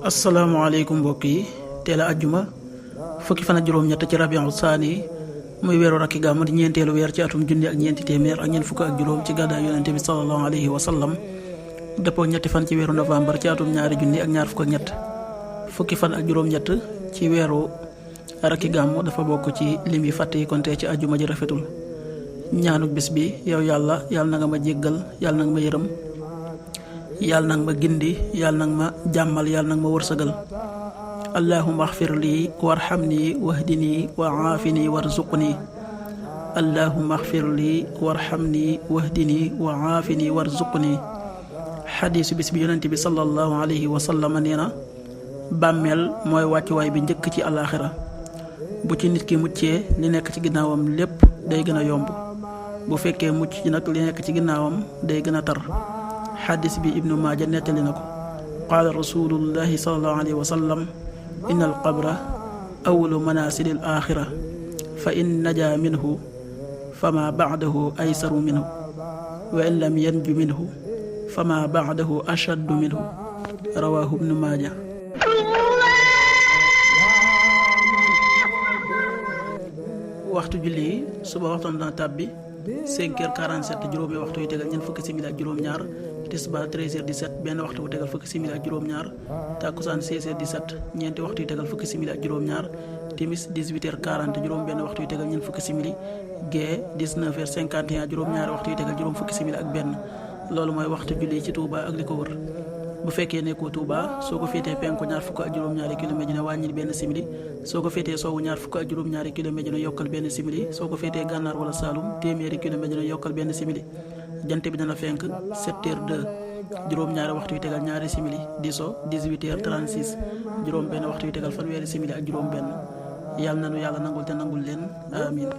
asalaamaaleykum mbokk yi teel a ajjuma fukki fan ak juróom-ñett ci rabiul saani muy weeru rakki gàmm di ñeenteelu weer ci atum junni ak ñeenti téeméer ak ñeent fukk ak juróom ci gàddaay yonente bi sallallahu alayhi wa sallam dëppoo ñetti fan ci weeru novembre ci atum ñaari junni ak ñaar fukk ak ñett fukki fan ak juróom-ñett ci weeru rakki gàmm dafa bokk ci lim yi fàtte yi konte ci ajjuma ji rafetul ñaanuk bis bi yow yàlla na nga ma jéggal yàlla na nga ma yërëm yàlla nag ma gindi yàlla nag ma jàmmal yàlla nag ma wërsëgal allahumma axfir lii warxamni wahdini wa aafini warzuqni allahumma axfir lii warxamni wahdini wa aafini warzuqni xadiisu bis bi yonent bi sallallahu alayhi wa sallam nee na bàmmeel mooy wàccuwaay bi njëkk ci alaaxira bu ci nit ki muccee li nekk ci ginnaawam lépp day gën a yomb bu fekkee mucc ci nag li nekk ci ginnaawam day gën a tar xadis bi ibnu maaja nettali na ko qaala rasulullahi salallahu alayhi wa sallam inna alqabra awalu manasili al axira fa in naja minhu fama bacdahu aysaru minhu wa in lam yanju minhu fama bacdahu ashaddu minhu rawahu ibnu maaja. waxtu julli suba waxtoon dana tàbbi 5h47 juróomi waxtu yu tegal ñeent fukki simili ak juróom-ñaar tisbaar 13h17 benn waxtu wu tegal fukki simili ak juróom-ñaar takkusaan 16h17 ñeenti waxtu yu tegal fukki simili ak juróom-ñaar timis 18h40 juróom benn waxtu yu tegal ñeent fukki simili gee 19h51 juróom-ñaari waxtu yu tegal juróom fukki simili ak benn loolu mooy waxtu julli ci Touba ak li ko wër. bu fekkee nekkoo Touba soo ko féetee penku ñaar fukk ak juróom-ñaari kilomètre dina wàññil benn simili soo ko féetee sowwu ñaar fukk ak juróom-ñaari kilomètre dina yokkal benn simili soo ko féetee gànnaar wala Saalum téeméeri kilomètre dina yokkal benn simili jant bi dana fenk 7h02 juróom-ñaari waxtu yu tegal ñaari simili di so 18h36 juróom benn waxtu yu tegal fanweeri simili ak juróom benn yàlla nanu yàlla nangul te nangul leen amin